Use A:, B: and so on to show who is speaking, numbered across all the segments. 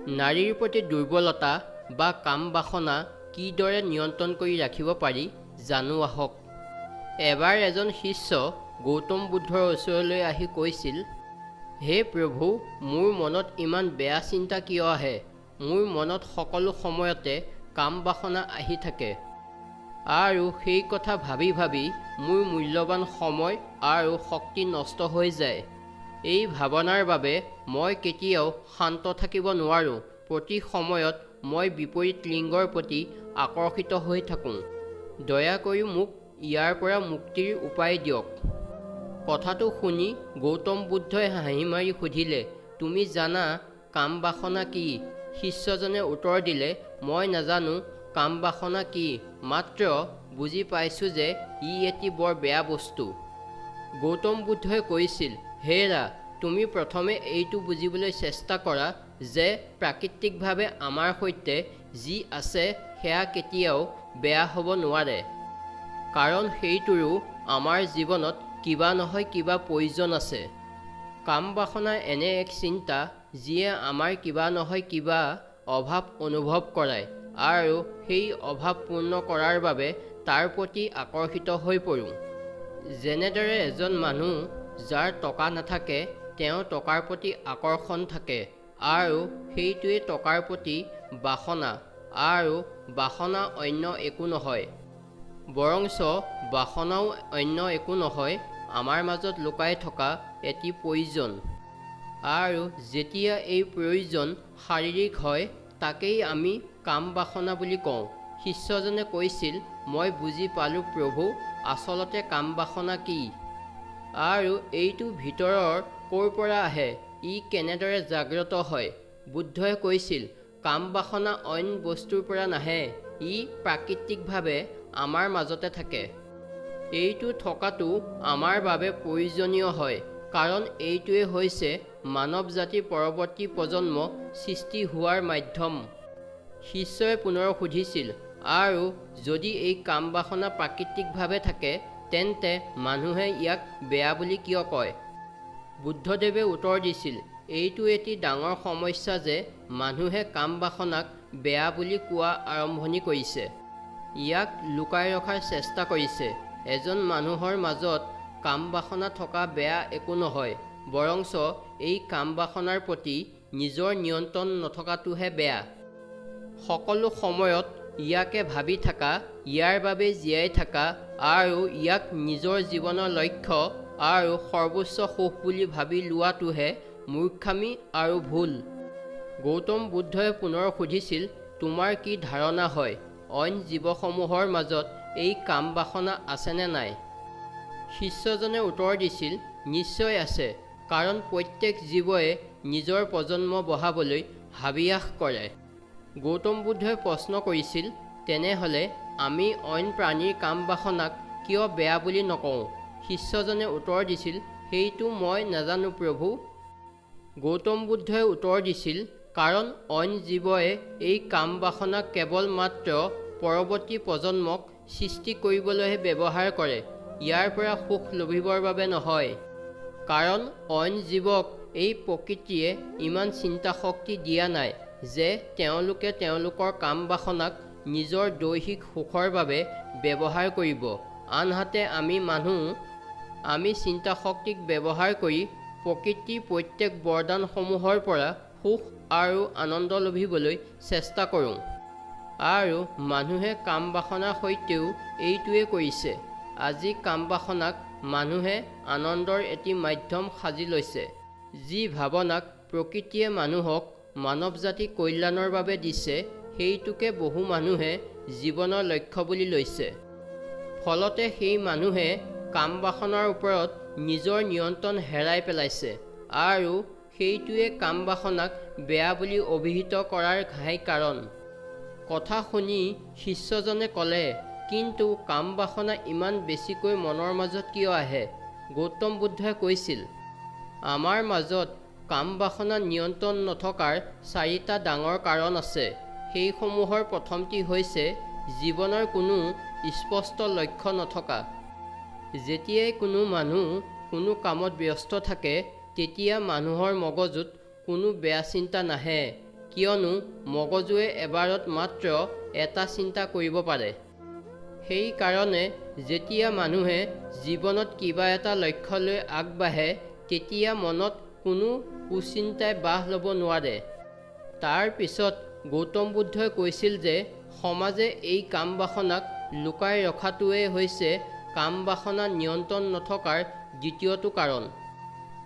A: নাৰীৰ প্ৰতি দুৰ্বলতা বা কাম বাসনা কিদৰে নিয়ন্ত্ৰণ কৰি ৰাখিব পাৰি জানো আহক। এবাৰ এজন শিষ্য গৌতম বুদ্ধৰ ওচৰলৈ আহি কৈছিল, হে প্ৰভু, মোৰ মনত ইমান বেয়া চিন্তা কিয় আহে? মোৰ মনত সকলো সময়তে কাম বাসনা আহি থাকে আৰু সেই কথা ভাবি ভাবি মোৰ মূল্যৱান সময় আৰু শক্তি নষ্ট হৈ যায়। এই ভাৱনাৰ বাবে মই কেতিয়াও শান্ত থাকিব নোৱাৰোঁ। প্ৰতি সময়ত মই বিপৰীত লিংগৰ প্ৰতি আকৰ্ষিত হৈ থাকোঁ। দয়া কৰি মোক ইয়াৰ পৰা মুক্তিৰ উপায় দিয়ক। কথাটো শুনি গৌতম বুদ্ধই হাঁহি মাৰি সুধিলে, তুমি জানা কাম বাসনা কি? শিষ্যজনে উত্তৰ দিলে, মই নাজানো কাম বাসনা কি, মাত্ৰ বুজি পাইছোঁ যে ই এটি বৰ বেয়া বস্তু। গৌতম বুদ্ধই কৈছিল, হেৰা, তুমি প্ৰথমে এইটো বুজিবলৈ চেষ্টা কৰা যে প্ৰাকৃতিকভাৱে আমাৰ সৈতে যি আছে সেয়া কেতিয়াও বেয়া হ'ব নোৱাৰে, কাৰণ সেইটোৰো আমাৰ জীৱনত কিবা নহয় কিবা প্ৰয়োজন আছে। কাম বাসনা এনে এক চিন্তা যিয়ে আমাৰ কিবা নহয় কিবা অভাৱ অনুভৱ কৰায় আৰু সেই অভাৱ পূৰ্ণ কৰাৰ বাবে তাৰ প্ৰতি আকৰ্ষিত হৈ পৰোঁ। যেনেদৰে এজন মানুহ যাৰ টকা নাথাকে, তেওঁ টকাৰ প্ৰতি আকৰ্ষণ থাকে আৰু সেইটোৱে টকাৰ প্ৰতি বাসনা, আৰু বাসনা অন্য একো নহয়, বৰঞ্চ বাসনাও অন্য একো নহয়, আমাৰ মাজত লুকাই থকা এটি প্ৰয়োজন। আৰু যেতিয়া এই প্ৰয়োজন শাৰীৰিক হয়, তাকেই আমি কাম বাসনা বুলি কওঁ। শিষ্যজনে কৈছিল, মই বুজি পালোঁ প্ৰভু, আচলতে কাম বাসনা কি আৰু এইটো ভিতৰৰ ক'ৰ পৰা আহে, ই কেনেদৰে জাগ্ৰত হয়? বুদ্ধই কৈছিল, কাম বাসনা অইন বস্তুৰ পৰা নাহে, ই প্ৰাকৃতিকভাৱে আমাৰ মাজতে থাকে। এইটো থকাটো আমাৰ বাবে প্ৰয়োজনীয় হয়, কাৰণ এইটোৱে হৈছে মানৱ জাতিৰ পৰৱৰ্তী প্ৰজন্ম সৃষ্টি হোৱাৰ মাধ্যম। শিষ্যই পুনৰ সুধিছিল, আৰু যদি এই কাম বাসনা প্ৰাকৃতিকভাৱে থাকে, তেন্তে মানুহে ইয়াক বেয়া বুলি কিয় কয়? বুদ্ধদেৱে উত্তৰ দিছিল, এইটো এটি ডাঙৰ সমস্যা যে মানুহে কাম বাসনাক বেয়া বুলি কোৱা আৰম্ভণি কৰিছে, ইয়াক লুকাই ৰখাৰ চেষ্টা কৰিছে। এজন মানুহৰ মাজত কাম বাসনা থকা বেয়া একো নহয়, বৰঞ্চ এই কাম বাসনাৰ প্ৰতি নিজৰ নিয়ন্ত্ৰণ নথকাটোহে বেয়া। সকলো সময়ত ইয়াকে ভাবি থকা, ইয়াৰ বাবে জীয়াই থকা আৰু ইয়াক নিজৰ জীৱনৰ লক্ষ্য আৰু সৰ্বোচ্চ সুখ বুলি ভাবি লোৱাটোহে মূৰ্খামি আৰু ভুল। গৌতম বুদ্ধই পুনৰ সুধিছিল, তোমাৰ কি ধাৰণা হয়, অইন জীৱসমূহৰ মাজত এই কাম বাসনা আছেনে নাই? শিষ্যজনে উত্তৰ দিছিল, নিশ্চয় আছে, কাৰণ প্ৰত্যেক জীৱই নিজৰ প্ৰজন্ম বঢ়াবলৈ হাবিয়াস কৰে। গৌতম বুদ্ধই প্ৰশ্ন কৰিছিল, তেনেহ'লে আমি অইন প্ৰাণীৰ কাম বাসনাক কিয় বেয়া বুলি নকওঁ? শিষ্যজনে উত্তৰ দিছিল, সেইটো মই নাজানো প্ৰভু। গৌতম বুদ্ধই উত্তৰ দিছিল, কাৰণ অইন জীৱই এই কাম বাসনাক কেৱল মাত্ৰ পৰৱৰ্তী প্ৰজন্মক সৃষ্টি কৰিবলৈহে ব্যৱহাৰ কৰে, ইয়াৰ পৰা সুখ লভিবৰ বাবে নহয়। কাৰণ অইন জীৱক এই প্ৰকৃতিয়ে ইমান চিন্তাশক্তি দিয়া নাই যে তেওঁলোকে তেওঁলোকৰ কাম বাসনাক নিজৰ দৈহিক সুখৰ বাবে ব্যৱহাৰ কৰিব। আনহাতে আমি মানুহ, আমি চিন্তাশক্তিক ব্যৱহাৰ কৰি প্ৰকৃতিৰ প্ৰত্যেক বৰদানসমূহৰ পৰা সুখ আৰু আনন্দ লভিবলৈ চেষ্টা কৰোঁ, আৰু মানুহে কাম বাসনাৰ সৈতেও এইটোৱে কৰিছে। আজি কাম বাসনাক মানুহে আনন্দৰ এটি মাধ্যম সাজি লৈছে। যি ভাৱনাক প্ৰকৃতিয়ে মানুহক মানৱ জাতি কল্যাণৰ বাবে দিছে, সেইটোকে বহু মানুহে জীৱনৰ লক্ষ্য বুলি লৈছে। ফলতে সেই মানুহে কাম বাসনাৰ ওপৰত নিজৰ নিয়ন্ত্ৰণ হেৰাই পেলাইছে আৰু সেইটোৱে কাম বাসনাক বেয়া বুলি অভিহিত কৰাৰ ঘাই কাৰণ। কথা শুনি শিষ্যজনে ক'লে, কিন্তু কাম বাসনা ইমান বেছিকৈ মনৰ মাজত কিয় আহে? গৌতম বুদ্ধই কৈছিল, আমাৰ মাজত কাম বাসনা নিয়ন্ত্ৰণ নথকাৰ চাৰিটা ডাঙৰ কাৰণ আছে। সেইসমূহৰ প্ৰথমটি হৈছে জীৱনৰ কোনো স্পষ্ট লক্ষ্য নথকা। যেতিয়াই কোনো মানুহ কোনো কামত ব্যস্ত থাকে, তেতিয়া মানুহৰ মগজুত কোনো বেয়া চিন্তা নাহে, কিয়নো মগজুৱে এবাৰত মাত্ৰ এটা চিন্তা কৰিব পাৰে। সেইকাৰণে যেতিয়া মানুহে জীৱনত কিবা এটা লক্ষ্য লৈ আগবাঢ়ে তেতিয়া মনত কোনো কুচিন্তাই বাহ ল'ব নোৱাৰে। তাৰ পিছত গৌতম বুদ্ধই কৈছিল যে সমাজে এই কাম বাসনাক লুকাই ৰখাটোৱেই হৈছে কাম বাসনা নিয়ন্ত্ৰণ নথকাৰ দ্বিতীয়টো কাৰণ।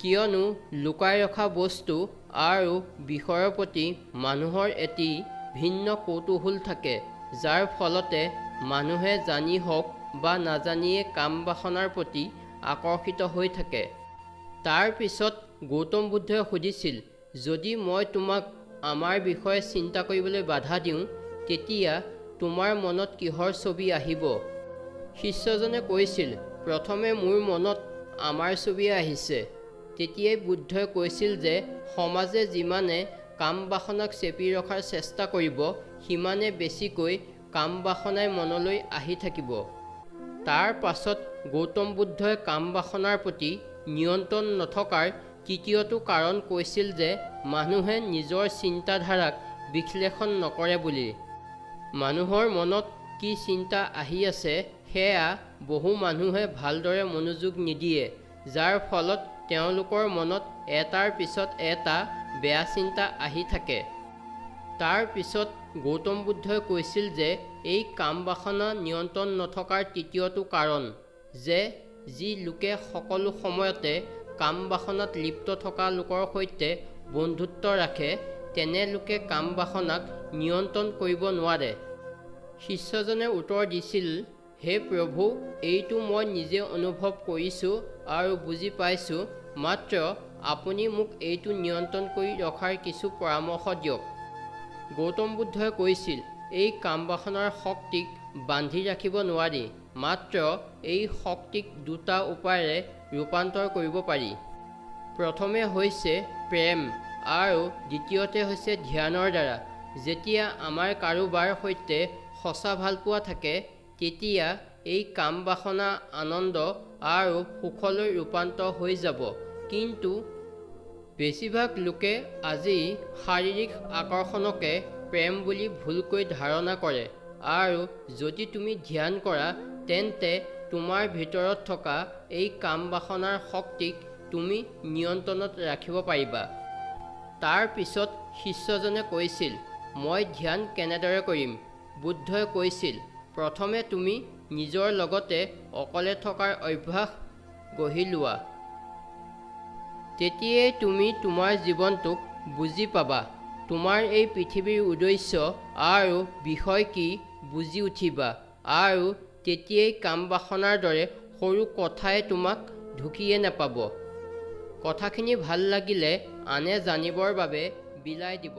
A: কিয়নো লুকাই ৰখা বস্তু আৰু বিষয়ৰ প্ৰতি মানুহৰ এটি ভিন্ন কৌতূহল থাকে, যাৰ ফলতে মানুহে জানি হওক বা নাজানিয়ে কাম বাসনাৰ প্ৰতি আকৰ্ষিত হৈ থাকে। তাৰ পিছত গৌতম বুদ্ধই সুধিছিল, যদি মই তোমাক আমাৰ বিষয়ে চিন্তা কৰিবলৈ বাধা দিওঁ তেতিয়া তোমাৰ মনত কিহৰ ছবি আহিব? শিষ্যজনে কৈছিল, প্ৰথমে মোৰ মনত আমাৰ ছবি আহিছে। তেতিয়াই বুদ্ধই কৈছিল যে সমাজে যিমানে কাম বাসনাক চেপি ৰখাৰ চেষ্টা কৰিব সিমানে বেছিকৈ কাম বাসনাই মনলৈ আহি থাকিব। তাৰ পাছত গৌতম বুদ্ধই কাম বাসনাৰ প্ৰতি নিয়ন্ত্ৰণ নথকাৰ তৃতীয়টো কাৰণ কৈছিল যে মানুহে নিজৰ চিন্তাধাৰাক বিশ্লেষণ নকৰে বুলি। মানুহৰ মনত কি চিন্তা আহি আছে সেয়া বহু মানুহে ভালদৰে মনোযোগ নিদিয়ে, যাৰ ফলত তেওঁলোকৰ মনত এটাৰ পিছত এটা বেয়া চিন্তা আহি থাকে। তাৰ পিছত গৌতম বুদ্ধই কৈছিল যে এই কাম বাসনা নিয়ন্ত্ৰণ নথকাৰ তৃতীয়টো কাৰণ যে যি লোকে সকলো সময়তে কাম বাসনাত লিপ্ত থকা লোকৰ সৈতে বন্ধুত্ব ৰাখে তেনে লোকে কাম বাসনাক নিয়ন্ত্ৰণ কৰিব নোৱাৰে। শিষ্যজনে উত্তৰ দিছিল, হে প্ৰভু, এইটো মই নিজে অনুভৱ কৰিছোঁ আৰু বুজি পাইছোঁ, মাত্ৰ আপুনি মোক এইটো নিয়ন্ত্ৰণ কৰি ৰখাৰ কিছু পৰামৰ্শ দিয়ক। গৌতম বুদ্ধই কৈছিল, এই কাম বাসনাৰ শক্তিক বান্ধি ৰাখিব নোৱাৰি, মাত্ৰ এই শক্তিক দুটা উপায়েৰে ৰূপান্তৰ কৰিব পাৰি। প্ৰথমে হৈছে প্ৰেম আৰু দ্বিতীয়তে হৈছে ধ্যানৰ দ্বাৰা। যেতিয়া আমাৰ কাৰোবাৰ সৈতে সঁচা ভালপোৱা থাকে তেতিয়া এই কাম বাসনা আনন্দ আৰু সুখলৈ ৰূপান্তৰ হৈ যাব। কিন্তু বেছিভাগ লোকে আজি শাৰীৰিক আকৰ্ষণকে প্ৰেম বুলি ভুলকৈ ধাৰণা কৰে, আৰু যদি তুমি ধ্যান কৰা তেন্তে তোমাৰ ভিতৰত থকা এই কাম বাসনাৰ শক্তিক তুমি নিয়ন্ত্ৰণত ৰাখিব পাৰিবা। তাৰ পিছত শিষ্যজনে কৈছিল, মই ধ্যান কেনেদৰে কৰিম? বুদ্ধই কৈছিল, প্ৰথমে তুমি নিজৰ লগতে অকলে থকাৰ অভ্যাস গঢ়ি লোৱা, তেতিয়াই তুমি তোমাৰ জীৱনটোক বুজি পাবা, তোমাৰ এই পৃথিৱীৰ উদ্দেশ্য আৰু বিষয় কি বুজি উঠিবা, আৰু তেতিয়াই কাম বাসনাৰ দৰে সৰু কথাই তোমাক ঢুকিয়ে নাপাব। কথাখিনি ভাল লাগিলে আনে জানিবৰ বাবে বিলাই দিব।